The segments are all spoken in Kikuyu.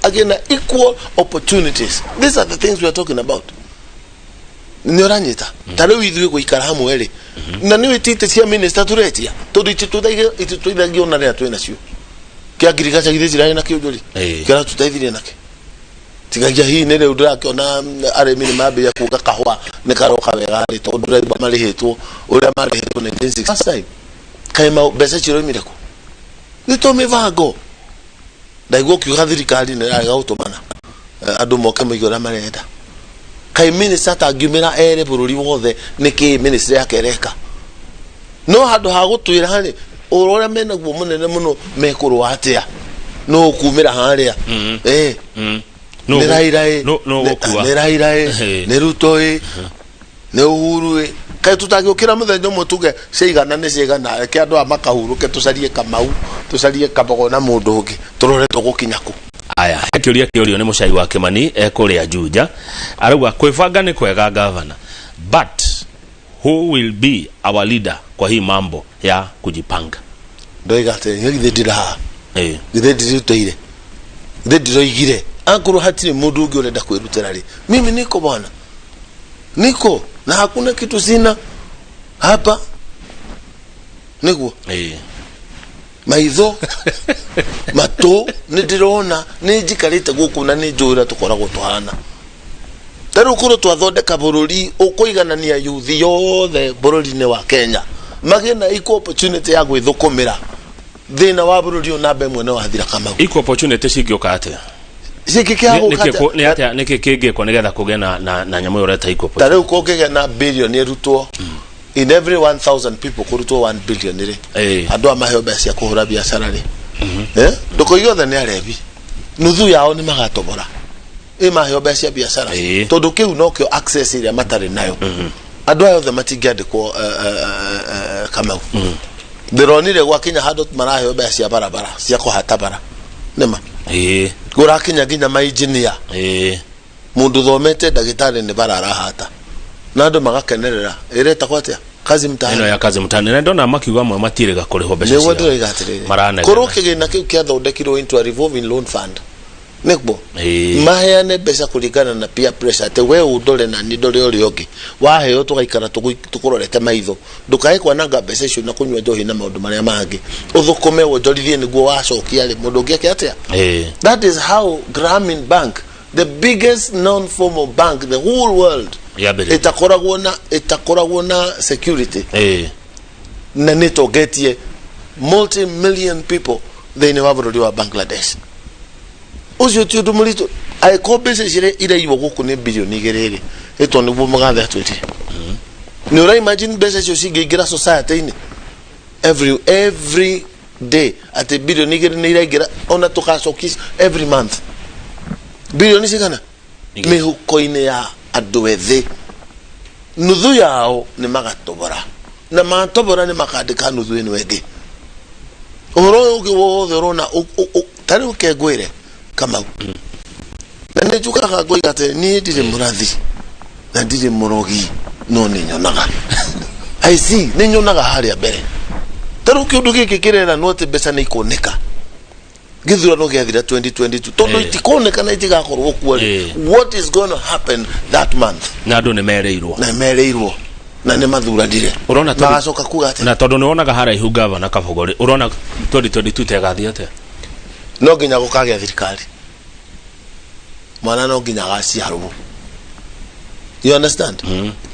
Agĩe na equal opportunities. These are the things we are talking about. Nĩ ũranyita? Ta rĩu ithuĩ gũikara hamwe rĩ, na nĩ itite cia minister tũretia, tondũ ititũteithagia ona rĩrĩa twĩ nacio. Kĩa agriculture githĩ cirarĩ na kĩũnjũri? Kĩratũteithirie nakĩ? Tigagia hihi nĩ rĩu ndĩrakĩona arĩmi nĩ mambĩrĩria kuga kahũa nĩ karoka wega rĩ, tondũ ndĩraigua marĩhĩtwo ũrĩa marĩhĩtwo 1960 first time. Kaĩ mbeca icio iraumire kũ? Nĩ to mĩbango. Ndaigua ũkiuga thirikari nĩ ĩrarega gũtũmana andũ moke moige ũrĩa marenda. Kaĩ minister atangiumĩra ere bũrũri wothe nĩkĩ ministry yake ĩreka? No handũ ha gũtwĩra rĩ, ũhoro ũrĩa menaguo mũnene mũno, mekũrũa atĩa, no ũkumĩra harĩa. Nĩ Raila ĩ, Nũ ũgũkua? Nĩ Raila ĩ, nĩ Ruto ĩ, nĩ Uhuru ĩ. Kaĩ tũtangĩũkĩra mũthenya ũmwe tuge ciaigana nĩ ciaigana, reke andũ aya makahurũke, tũcarie Kamau, tũcarie Kabogo na mũndũ ũngĩ, tũrore tũgũkinya kũ? Aya, he kĩũria kĩũrio nĩ mũcai wa Kĩmani ekũrĩa Juja. Arauga kwĩbanga nĩ kwega, gavana, but who will be our leader kwa hii mambo ya kujipanga? Ndoiga atĩ githĩ ndĩra haha? Githĩ ndirutĩire? Githĩ ndiroigire akorwo hatirĩ mũndũ ũngĩ ũrenda kwĩrutĩra rĩ, mimi niko bwana, niko na hakuna kitu sina hapa nĩguo. Maitho, matũ nĩ ndĩrona, nĩ njikarĩte gũkũ na nĩ njũĩ ũrĩa tũkoragwo tũhana. Ta rĩu korwo twathondeka bũrũri ũkũiganania yuthi yothe bũrũri-inĩ wa Kenya magĩe na equal opportunity ya gwĩthũkũmĩra, thĩna wa bũrũri ũyũ namba ĩmwe nĩ wathira, Kamau. Equal opportunity cingĩũka atĩa? Cingĩkĩaga gũka Nĩkĩ atĩa? Nĩ atĩa, nĩkĩ kĩngĩkwo nĩgetha kũgĩe na nyamũ ĩyo ũreta equal Ta rĩu opportunity? kũngĩgĩa na billion ĩrutwo in every 1000 people, kũrutwo 1 billion rĩ, andũ aya maheo mbeca cia kũhũra biacara rĩ, ndũkoige othe nĩ arebi, nuthu yao nĩ magatobora ĩ maheo mbeca cia biacara, tondũ kĩu nokĩo access ĩrĩa matarĩ nayo. Andũ aya othe matingĩandĩkwo, Kamau. Ndĩronire gwakinya handũ maraheo mbeca cia barabara, cia kũhata bara, nĩma kũrakinya nginya mainjinia. Mũndũ thomete ndagĩtarĩ nĩ bara arahata na andũ magakenerera. Ĩretagwo atĩa? Kazi mtaani. Ĩno ya kazi mtaani, na ndona makiuga amwe matirĩga kũrĩhwo mbeca Nĩguo ciao. ndĩroiga atĩrĩrĩ, Maranegena. korwo kĩgĩna kĩu kĩathondekirwo into a revolving loan fund, nĩguo maheane mbeca kũringana na peer pressure, atĩ we ũndore na niĩ ndore ũrĩa ũngĩ, waheo tũgaikara tũkũrorete maitho, ndũkae kwananga mbeca icio na kũnyua njohi na maũndũ marĩa mangĩ, ũthũkũme wonjorithie nĩguo wacokia rĩ, mũndũ ũngĩ eke atĩa? That is how Grameen Bank, the biggest non-formal bank in the whole world, Yambĩrĩirie. Ĩtakoragwo na security na nĩ tongetie multi-million people thĩinĩ wa bũrũri wa Bangladesh. Ũcio ti ũndũ mũritũ. Angĩkorwo mbeca ici iraiywo gũkũ nĩ bilioni 2 rĩ, ĩtwo nĩguo mũgathe atwĩtire, nĩ ũra imagine mbeca icio cingĩingĩra society-inĩ every day, atĩ bilioni 2 nĩ iraingĩra, ona tũgacokia every month bilioni cigana 2. Mĩhuko-inĩ ya andũ ethĩ, nuthu yao nĩ magatobora, na matobora nĩ makandĩka nuthu ĩno ĩngĩ. Ũhoro ũyũ ũngĩ wothe ũrona ta rĩu ke ngwĩre, Kamau, na nĩ njugaga ngoiga atĩ niĩ ndirĩ mũrathi na ndirĩ mũrogi, no nĩ nyonaga. I see, nĩ nyonaga harĩa mbere. Ta rĩu kĩũndũ gĩkĩ kĩreranwo atĩ mbeca nĩ ikuoneka gĩthurano gĩathira 2022, tondũ itikoneka na itigakorwo kuo rĩ, what is going to happen that month? Na andũ nĩ merĩirwo. Na merĩirwo na nĩ mathuranire. Ũrona Magacoka kuga atĩ Na tondũ nĩ wonaga haraihu, gavana Kabogo rĩ, ũrona 2022 ta ĩgathiĩ atĩa? No nginya gũkagĩa thirikari, mwana no nginya agaciarwo, you understand?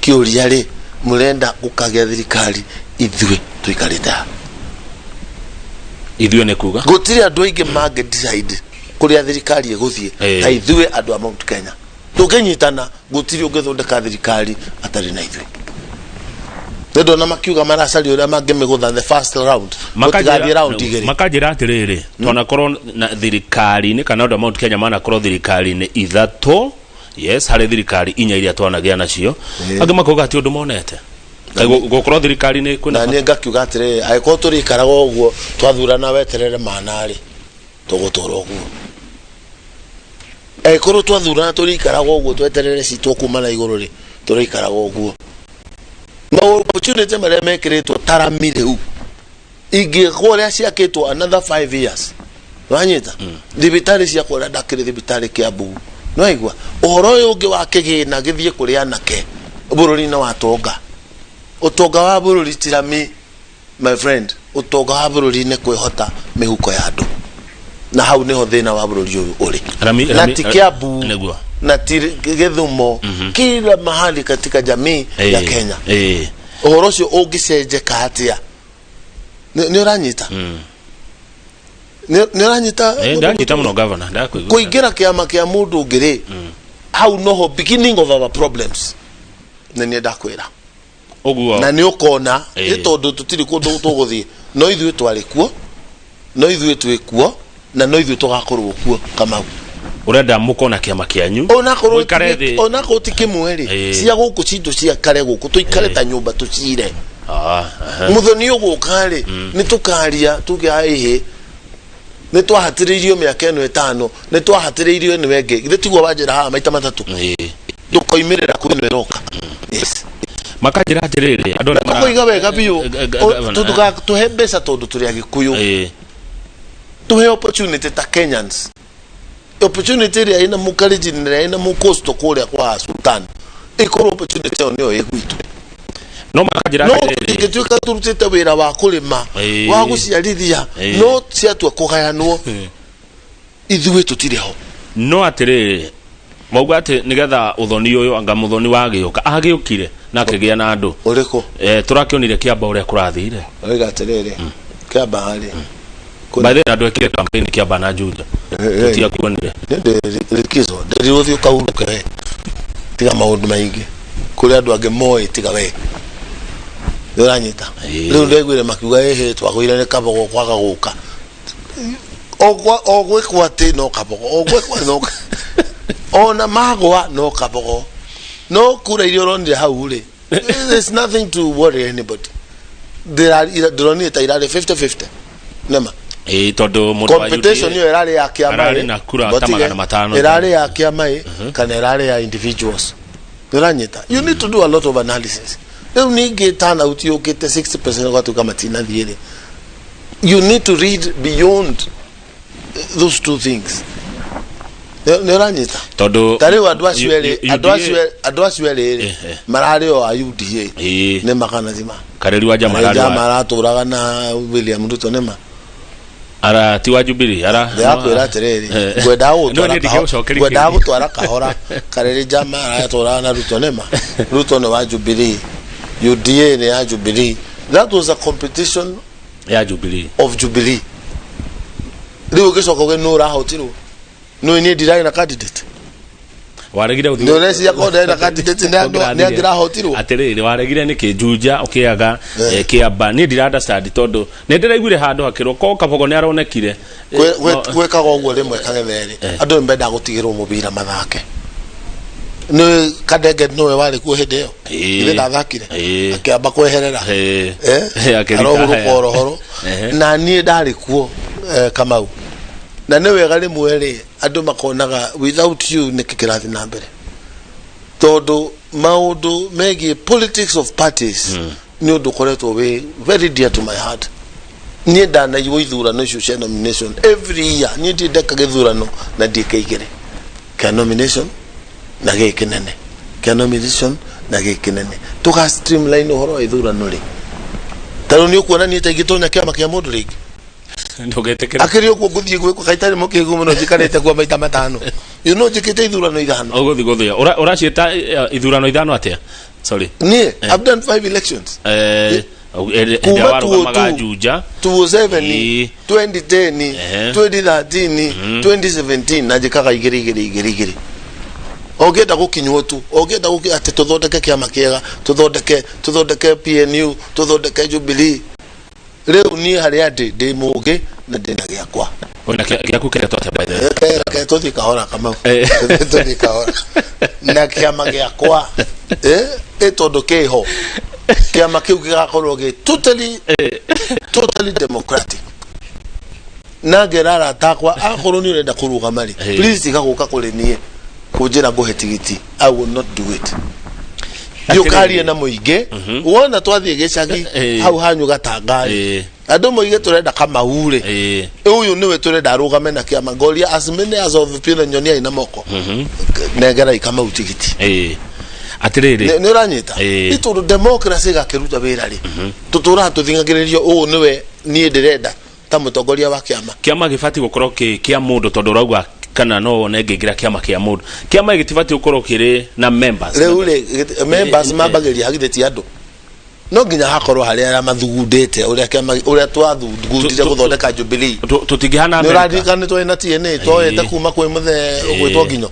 Kĩũria rĩ, mũrenda gũkagĩa thirikari ithuĩ tũikarĩte ha? Ithuĩ nĩ kuga? Gũtirĩ andũ aingĩ mangĩ decide kũrĩa thirikari ĩgũthiĩ ta ithuĩ andũ a Mount Kenya. Tũngĩnyitana, gũtirĩ ũngĩthondeka thirikari atarĩ na ithuĩ. Nĩ ndona makiuga maracaria ũrĩa mangĩmĩgũtha the first round, gũtigathiĩ round igĩrĩ. Makanjĩra atĩrĩrĩ, twanakorwo na thirikari-inĩ, kana andũ a Mount Kenya manakorwo thirikari-inĩ ithatũ, yes, harĩ thirikari inya iria twanagĩa nacio. Angĩ makauga ti ũndũ monete. Kaĩ gũkorwo thirikari-inĩ kwĩna Na niĩ ngakiuga atĩrĩrĩ, angĩkorwo tũrĩikaraga ũguo twathurana weterere mana-rĩ, tũgũtũra ũguo. Angĩkorwo twathurana tũrĩikaraga ũguo tweterere citwo kuma na igũrũ rĩ, tũrĩikaraga ũguo. Ma opportunity marĩa mekĩrĩtwo tarami rĩu ingĩkwo ũrĩa ciakĩtwo another 5 years, Wanyita thibitarĩ ciakwa ũrĩa ndakĩrĩ thibitarĩ Kiambu, nĩwaigua ũhoro ũyũ ũngĩ wa kĩgĩna gĩthiĩ kũrĩ anake bũrũri-inĩ wa tonga, ũtonga wa bũrũri tirami, my friend, ũtonga wa bũrũri nĩ kwĩhota mĩhuko ya andũ, na hau nĩho thĩna wa bũrũri ũyũ ũrĩ. Na ti Kiambu na ti Gĩthumo, kila mahali katika jamii ya Kenya. Ũhoro ũcio ũngĩcenjeka atĩa? Nĩ ũranyita? Nĩ ũranyita? Ndanyita mũno, governor, ndakũigua. Kũingĩra kĩama kĩa mũndũ ũngĩ rĩ, hau noho beginning of our problems, na nĩ ndakwĩra. Ũguo. Na nĩ ũkona nĩ tondũ tũtirĩ kũndũ tũgũthiĩ, no ithuĩ twarĩ kuo, no ithuĩ twĩ kuo, na no ithuĩ tũgakorwo kuo, Kamau. Ũrenda mũkona kĩama kĩanyu. Onakorwo Mũikare thĩ. Onakorwo ti kĩmwe rĩ, cia gũkũ citũ ciakare gũkũ, tũikare ta nyũmba, tũcire. Mũthoni ũgũka rĩ, nĩ tũkaria tuge ĩhĩ, nĩ twahatĩrĩirio mĩaka ĩno 5, nĩ twahatĩrĩirio ĩno ĩngĩ. Githĩ tiguo wanjĩra haha maita matatũ? Tũkoimĩrĩra kwĩ ĩno ĩroka, yes. Makanjĩra atĩrĩrĩ, andũ arĩa Tũkoiga wega biũ. Governor, Tũhe mbeca tondũ tũrĩ Agĩkũyũ. Tũhe opportunity ta Kenyans, opportunity ĩrĩa ĩna mũkalenjin, ĩrĩa ĩna mũcoastal kũrĩa kwa Sultan, ĩkorwo opportunity ĩyo nĩyo ĩ gwitũ. No makanjĩra No atĩrĩrĩ, tũtingĩtuĩka tũrutĩte wĩra wa kũrĩma, wa gũciarithia, no ciatua kũgayanwo ithuĩ tũtirĩ ho. No atĩrĩrĩ, mauga atĩ nĩgetha ũthoni ũyũ, anga mũthoni wagĩũka, agĩũkire na akĩgĩa na andũ. Ũrĩkũ? Tũrakĩonire Kĩamba ũrĩa kũrathire. Oiga atĩrĩrĩ, Kĩamba rĩ, By the way, andũ ekire campaign Kĩamba na Juja, tũtiakuonire. Nĩ likizo, ndĩrirwo ũthiĩ ũkahurũke we, tiga maũndũ maingĩ kũrĩ andũ angĩ moĩ, tiga we. Nĩ ũranyita? Rĩu ndaiguire makiuga ĩhĩ, twagũire nĩ Kabogo kwaga gũka o gwĩkwo atĩ no Kabogo, o gwĩkwo no ona magwa no Kabogo, no kura iria ũronire hau rĩ, there's nothing to worry anybody. Ndĩronire ta irarĩ 50-50 nema. Ĩĩ, tondũ mũndũ wa Competition UDA ĩyo ĩrarĩ ya kĩama ararĩ ĩ, na kura ta Mbotige, 500. Ĩrarĩ ya kĩama ĩ kana ĩrarĩ ya individuals? Ũranyita? You need to do a lot of analysis. Rĩu ningĩ turnout yũkĩte 60% gwatuĩka matinathiĩ rĩ, you need to read beyond those two things. Nĩ ũranyita? Tondũ Ta rĩu andũ acio erĩ, UDA andũ acio erĩ rĩ, mararĩ o a UDA. Nĩ makanathima. Kareri wa Jama ararĩ Jama aratũraga na William Ruto, nĩma. Ara ti wa Jubilee ara. Ndĩrakwĩra atĩrĩrĩ, ngwendaga No, gũtwara niĩ ndingĩgũcokeria ngwendaga kĩũria. gũtwara kahora. Kareri Jama aratũraga na Ruto, nĩma. Ruto nĩ wa Jubilee, UDA nĩ ya Jubilee. That was a competition ya Jubilee. Of Jubilee. Rĩu ũgĩcoka uge nũ ũrahotirwo, nĩ niĩ ndirarĩ na candidate. Waregire gũthiĩ. Nĩ ũreciria korwo ndarĩ na candidate nĩ angĩrahotirwo? Atĩrĩrĩ, waregire nĩkĩ Juja ũkĩaga Kĩamba? Niĩ ndira understand, tondũ nĩ ndĩraiguire handũ hakĩrwo ko Kabogo nĩ aronekire. Gwĩkaga ũguo rĩmwe kagetherĩ, andũ nĩ mendaga gũtigĩrwo mũbira mathake. Nĩ Kadenge nĩwe warĩ kuo hĩndĩ ĩyo? Ithe ndathakire? Akĩamba kweherera. Akĩritaya. Arohurũka orohoro. Na niĩ ndarĩ kuo, Kamau, na nĩ wega rĩmwe rĩ andũ makonaga without you nĩkĩ kĩrathiĩ na mbere, tondũ maũndũ megiĩ politics of parties nĩ ũndũ ũkoretwo wĩ very dear to my heart. Niĩ ndanaiywo ithurano icio cia nomination every year. Niĩ ndirĩ ndeka gĩthurano na ndiĩke igĩrĩ, kĩa nomination na gĩkĩ kĩnene, kĩa nomination na gĩkĩ kĩnene. Tũga streamline ũhoro wa ithurano rĩ, ta rĩu nĩ ũkuona niĩ ta ingĩtonya kĩama kĩa mũndũ rĩngĩ? Ndũgetĩkĩra. Akĩrĩ ũguo ngũthiĩ gwĩkwo kaitarĩ mũkĩgu mũno, njikarĩte kuo maita matano, you know, njĩkĩte ithurano 5. Ũgũthiĩ gũthĩa ũraciĩta ithurano 5 atĩa? Sorry. Niĩ I've done five elections. Hĩndĩ Kuma ĩrĩa warũgamaga 202, Juja. 2007, 2010, 2013, 2017, na njĩkaga igĩrĩ igĩrĩ igĩrĩ igĩrĩ. Ũngĩenda gũkinywo tu, ũngĩenda atĩ tũthondeke kĩama kĩega, tũthondeke PNU, tũthondeke Jubilee. Rĩu niĩ harĩa ndĩ mũũgĩ na ndĩ na gĩakwa. Wĩna gĩaku kĩretwo atĩa, by the way? Reke tũthiĩ kahora, Kamau. Tũthiĩ kahora na kĩama gĩakwa, ĩ tondũ kĩho kĩama kĩu gĩgakorwo gĩ totally totally democratic, na ngera arata akwa, akorwo nĩ ũrenda kũrũgama rĩ, please tiga gũka kũrĩ niĩ kũnjĩra ngũhe tigiti. I will not do it. Thiĩ ũkarie na mũingĩ. Wona twathiĩ gĩcagi, hau hanyu gatanga rĩ, Andũ moige tũrenda Kamau rĩ, ũyũ nĩwe tũrenda arũgame na kĩama. Ngoria as many as of opinion, nyoniai na moko, nengerai Kamau tigiti. Atiriri. Nĩ ũranyita? Ĩĩ. Nĩ tondũ democracy ĩgakĩruta wĩra rĩ, tũtũraga tũthing'agĩrĩrio ũũ nĩwe niĩ ndĩrenda ta mũtongoria wa kĩama. Kĩama gĩbatiĩ gũkorwo kĩ kĩa mũndũ, tondũ ũrauga kana no wone ngĩingĩra kĩama kĩa mũndũ, kĩama gĩtibatiĩ gũkorwo kĩrĩ na members. Rĩu rĩ, members mambagĩrĩria hagithĩ ti andũ, no nginya hakorwo harĩ arĩa mathugundĩte ũrĩa kĩama, ũrĩa twathugundire gũthondeka Jubilee. Tũtingĩhana Nĩ America. ũraririkana nĩ twarĩ na TNA, twoete kuma kwĩ mũthee ũgwĩtwo Nginyo?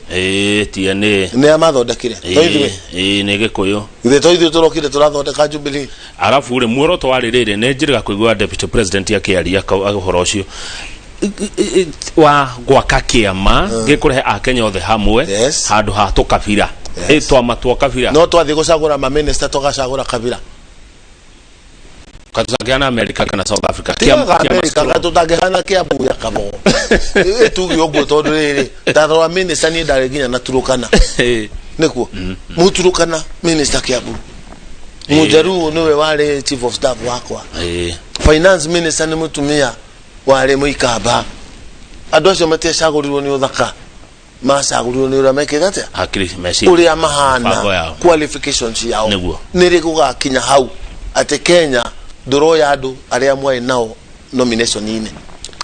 TNA. Nĩ a mathondekire to ithuĩ? Ĩĩ, nĩ Gĩkũyũ. Ithuĩ to ithuĩ tũrokire tũrathondeka Jubilee. Arabu rĩ, muoroto warĩ rĩrĩ, nĩ njĩrĩga kũigua deputy president akĩaria ũhoro ũcio wa gwaka kĩama gĩkũrehe akenya othe hamwe handũ ha tũkabira. Twama twa kabira. No twathiĩ gũcagũra maminista tũgacagũra kabira. Katũtangĩhana America kana South Africa. Tigaga Kĩama Amerika strong. Tũtangĩhana Kĩambu ya Kabogo, tuge ũguo, tondũ rĩrĩ tarora minista, niĩ ndarĩ nginya na Turukana. Nĩkuo Mũturukana minista Kĩambu, Mũjaruo nĩwe warĩ chief of staff wakwa. Finance minister nĩ mũtumia warĩ Mũikamba. Andũ acio matiacagũrirwo nĩ ũthaka, macagũrirwo nĩ ũrĩa mekĩte atĩa? Hakiri, meciria, ũrĩa mĩbango mahana, yao. Qualifications yao. Nĩguo. Nĩ rĩ gũgakinya hau atĩ Kenya ndũroya andũ arĩa mwarĩ nao nomination-inĩ,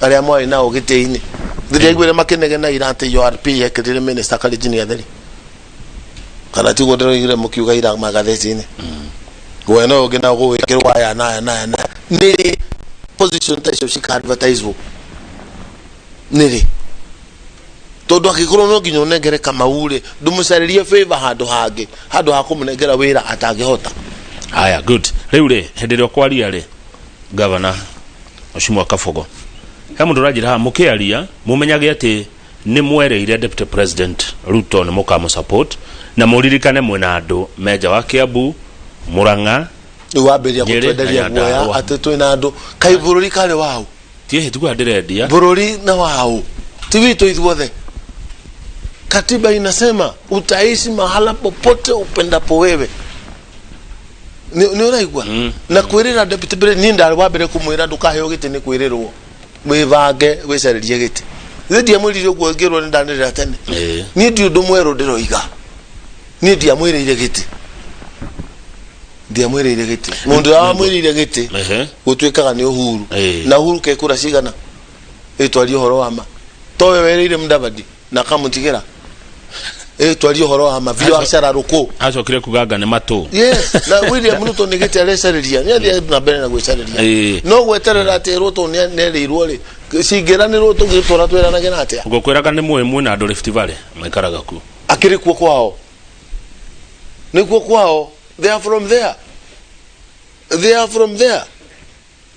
arĩa mwarĩ nao gĩtĩ-inĩ? Ndĩraiguire makĩnegena ira atĩ URP yekĩrire minister Karenjini Gatheri, kana tiguo ndĩroigire mũkiuga ira magathĩti-inĩ? Mwena ũyũ ũngĩ nao gũgwĩkĩrwo aya na aya na aya na aya. Nĩ rĩ position ta icio cika advertise? Nĩ rĩ? Tondũ angĩkorwo no nginya ũnengere Kamau rĩ, ndũmũcarĩrie favor handũ hangĩ, handũ ha kũmũnengera wĩra atangĩhota. Haya, good. Rĩu rĩ, hĩndĩ ĩrĩa ũkwaria rĩ, gavana Mheshimiwa Kabogo, he mũndũ ũranjĩra haha mũkĩaria mũmenyage atĩ nĩ mwereire deputy president Ruto nĩ mũkamũ support, na mũririkane mwĩna andũ menja wa Kiambu, Murang'a, Rĩu wambĩrĩria Nyĩrĩ na gũtwenderia guoya Nyandarũa. atĩ twĩna andũ. Kaĩ bũrũri karĩ waũ? Tiĩ tiguo ndĩrendia. Bũrũri na waũ? Ti witũ ithuothe? Katiba inasema utaishi mahala popote upendapo wewe. Nĩ ũraigua? Na kwĩrĩra deputy president, niĩ ndarĩ wa mbere kũmwĩra ndũkaheo gĩtĩ nĩ kwĩrĩrwo, wĩbange wĩcarĩrie gĩtĩ. Ithe ndiamwĩrire ũguo ngĩrwo nĩ ndanĩrĩra tene? Niĩ ndi ũndũ mwerũ ndĩroiga. Niĩ ndiamwĩrĩire gĩtĩ, ndiamwĩrĩire gĩtĩ. Mũndũ ũrĩa wamwĩrĩire gĩtĩ gũtuĩkaga nĩ Uhuru. Na Uhuru kekũra cigana ĩtwarie ũhoro wa ma? Towe werĩire Mudavadi na akamũtigĩra. Ĩtwarie ũhoro wa ma, biacara rũkũ. Acokire kuga anga nĩ matũ. Yes, na William Ruto nĩ gĩtĩ arecarĩria, nĩ athiĩ na mbere na gwĩcarĩria. No gweterera atĩ Ruto nĩ nerĩirwo rĩ, cingĩranĩrwo tũngĩtũra twĩranagĩra atĩa? Ngũkwĩraga nĩ mũĩ mwĩna andũ Rift Valley maikaraga kuo. Akĩrĩ kuo kwao, nĩkuo kwao. They are from there, they are from there.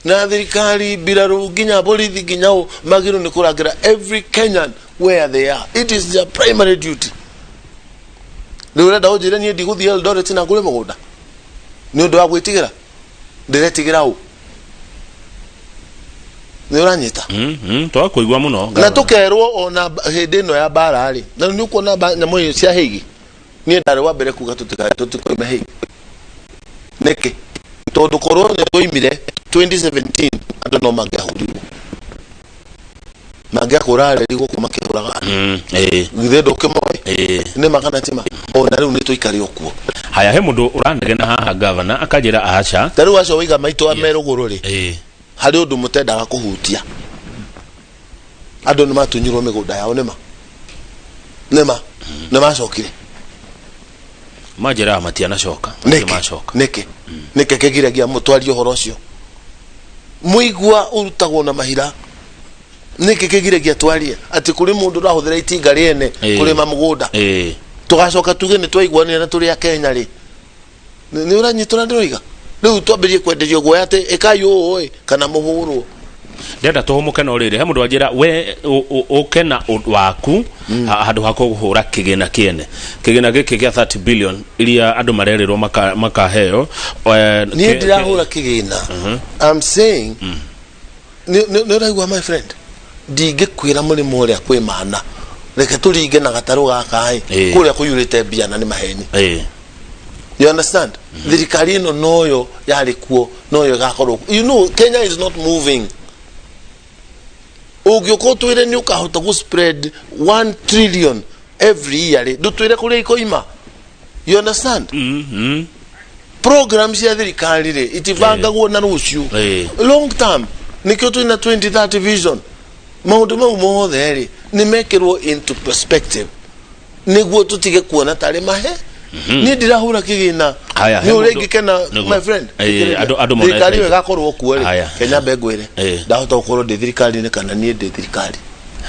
Na thirikari mbirarũ nginya borithi nginya ũ magĩrĩirwo nĩ kũrangĩra every Kenyan where they are. It is their primary duty. Rĩu ũrenda ũnjĩre niĩ ndigũthiĩ Eldoret na ngũre mũgũnda nĩ ũndũ wa gwĩtigĩra? Ndĩretigĩra ũ? Nĩ ũranyita? Twakũigua mũno. Na tũkerwo ona hĩndĩ ĩno ya mbara rĩ, na nĩ ũkuona nyamũ ĩyo cia Hague, niĩ ndarĩ wa mbere kuga tũtikoime Hague. Nĩkĩ? Tondũ korwo nĩ twoimire 2017, andũ no mangĩahũrirwo, mangĩakũra reri gũkũ makĩhũraga andũ. Githĩ ndũkĩmoĩ? Nĩ ma kana ti ma? Ona rĩu nĩ tũikare o kuo. Haya, he mũndũ ũranegena haha, gavana, akanjĩra aca. Ta rĩu acio waiga maitũ a merũgũrũ rĩ, harĩ ũndũ mũtendaga kũhutia. Andũ nĩ matunyirwo mĩgũnda yao, nĩma nĩma nĩ macokire. Manjĩraga matianacoka. Nĩkĩ? Macoka. Nĩkĩ? Nĩkĩ kĩgiragia mũtwarie ũhoro ũcio? Mũigua ũrutagwo na mahira. Nĩkĩ kĩgiragia twarie atĩ kũrĩ mũndũ ũrahũthĩra itinga rĩene kũrĩma mũgũnda? Tũgacoka tuge nĩ twaiguanire na tũrĩ a Kenya rĩ? Nĩ ũranyitũra ndĩroiga? Rĩu twambĩrie kwenderio guoya atĩ ĩkai ũũ ĩ kana mũhũrwo. Ndĩrenda tũhũmũke, no rĩrĩ, he mũndũ wanjĩra we ũke na ũndũ waku handũ ha kũhũra kĩgĩna kĩene, kĩgĩna gĩkĩ gĩa 30 billion iria andũ marerĩrwo makaheo. Niĩ ndirahũra kĩgĩna. I'm saying, nĩ ũraigua, my friend, ndingĩkwĩra mũrĩmo ũrĩa kwĩ mana. Reke tũringe na gatarũ gaka ĩ kũrĩa kũiyũrĩte mbia na nĩ maheni. You understand? Thirikari ĩno noyo yarĩ kuo, noyo ĩgakorwo kuo. You know, Kenya is not moving. Ũngĩũka ũtwĩre nĩ ũkahota gũ spread 1 trillion every year rĩ, ndũtwĩre kũrĩa ikoima. You understand? Program cia thirikari rĩ, itibangagwo na rũciũ, long term. Nĩkĩo twĩna 2030 vision. Maũndũ mau mothe rĩ, nĩ mekĩrwo into perspective nĩguo tũtige kuona tarĩ mahe. Niĩ ndirahũra kĩgĩna. Haya, nĩ he ũrĩa mũndũ- ingĩkena, Nĩguo. my friend. Andũ monete Thirikari ĩyo ĩgakorwo kuo rĩ, Haya. Kenya mbengwĩre, ndahota gũkorwo ndĩ thirikari-inĩ kana niĩ ndĩ thirikari.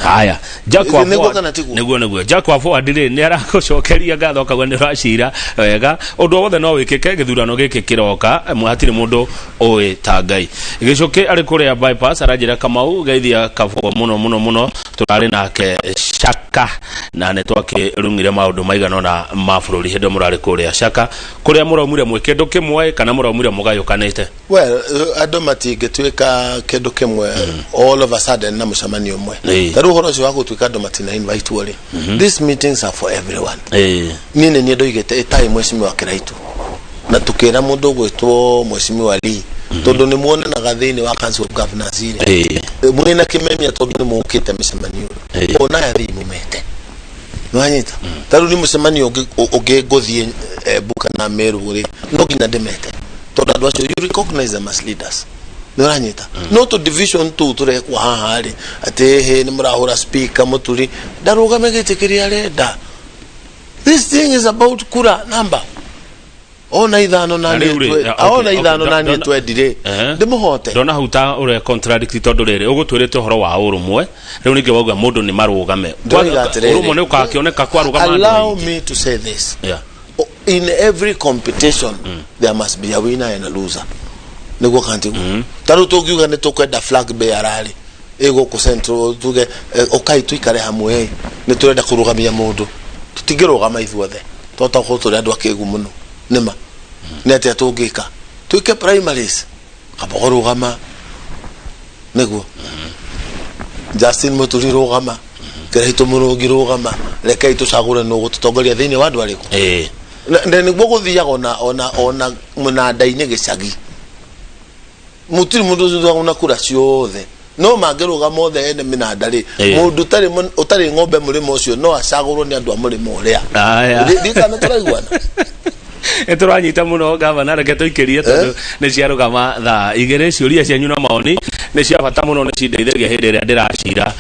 Haya, Jack wa Nĩguo Forward- kana tiguo? Nĩguo Jack wa Forward rĩ, nĩ aragũcokeria ngatho akauga nĩ ũracira wega. Ũndũ o wothe no wĩkĩke gĩthurano gĩkĩ kĩroka, hatirĩ mũndũ ũĩ ta Ngai. Gĩcũkĩ arĩ kũrĩa bypass aranjĩra, Kamau, geithia Kabogo mũno mũno mũno, tũrarĩ nake Shaka na nĩ twakĩrung'ire maũndũ maigana ũna ma bũrũri hĩndĩ ĩyo mũrarĩ kũrĩa Shaka, kũrĩa mũraumire mwĩ kĩndũ kĩmwe kana mũraumire mũgayũkanĩte? Well, andũ matingĩtuĩka kĩndũ kĩmwe all of a sudden na mũcemanio ũmwe. Ta rĩu ũhoro ũcio wa gũtuĩka andũ matina invite rĩ, these meetings are for everyone. Niĩ nĩ niĩ ndoigĩte ĩtai mheshimiwa Kiraitu, na tũkĩra mũndũ ũgwĩtwo mheshimiwa Lee, tondũ nĩ muonanaga thĩinĩ wa Council of Governors rĩ, mwĩna kĩmemia, tondũ nĩ mũkĩte mĩcemanio, ona aya thĩi mũmete. Nĩwanyita? Ta rĩu nĩ mũcemanio ũngĩ ngũthiĩ Embu kana Meru rĩ, no nginya ndĩmete, tondũ andũ acio, you recognize them as leaders. Nĩũranyita? No tũ division tũu tũrekwo haha rĩ, atĩ hĩ nĩ mũrahũra speaker Mũturi ndarũgame gĩtĩ kĩrĩa arenda. This thing is about kura namba ona ithano na Na rĩu rĩ, ona ithano na niĩ twendire ndĩmũhote. Ndona hau ta ũrĩa contradict, tondũ rĩrĩ ũgũtwĩrĩte ũhoro wa ũrũmwe, rĩu ningĩ wauga mũndũ nĩ marũgame. Ndĩroiga atĩrĩrĩ. Ũrũmwe nĩ ũgakĩoneka kwarũgama andũ Allow aingĩ. me to say this. In every competition there must be a winner and a loser. Nĩguo kantigu? Ta rĩu tũngiuga nĩ tũkwenda flag bearer rĩ, ĩ gũkũ Central, tuge ũkai tũikare hamwe ĩ, nĩ tũrenda kũrũgamia mũndũ, tũtingĩrũgama ithuothe tondũ tokorwo tũrĩ andũ akĩgu mũno. Nĩma nĩ atĩa tũngĩka? Twĩke primaries. Kabogo rũgama, nĩguo Justin Mũturi rũgama, Kĩraitũ Mũrũngi rũgama, rekei tũcagũre nũ gũtũtongoria thĩinĩ wa andũ arĩkũ. Na nĩguo gũthiaga ona mũnanda-inĩ gĩcagi, mũtirĩ mũndũ ũcio na kura ciothe, no mangĩrũgama othe ene mĩnanda rĩ, mũndũ ũtarĩ ng'ombe mũrĩmo ũcio no acagũrwo nĩ andũ a mũrĩmo ũrĩa. Aya. Ndikana tũraiguana? Nĩ tũranyita mũno, gavana. Reke tũikĩrie, tondũ nĩ ciarũgama thaa 2. Ciũria cianyu na maoni nĩ cia bata mũno, nĩ cindeithagia hĩndĩ ĩrĩa ndĩracira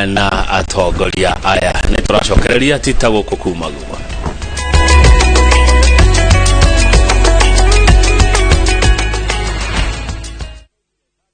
na atongoria aya. Nĩ tũracokereria tita gũkũ kuma guo.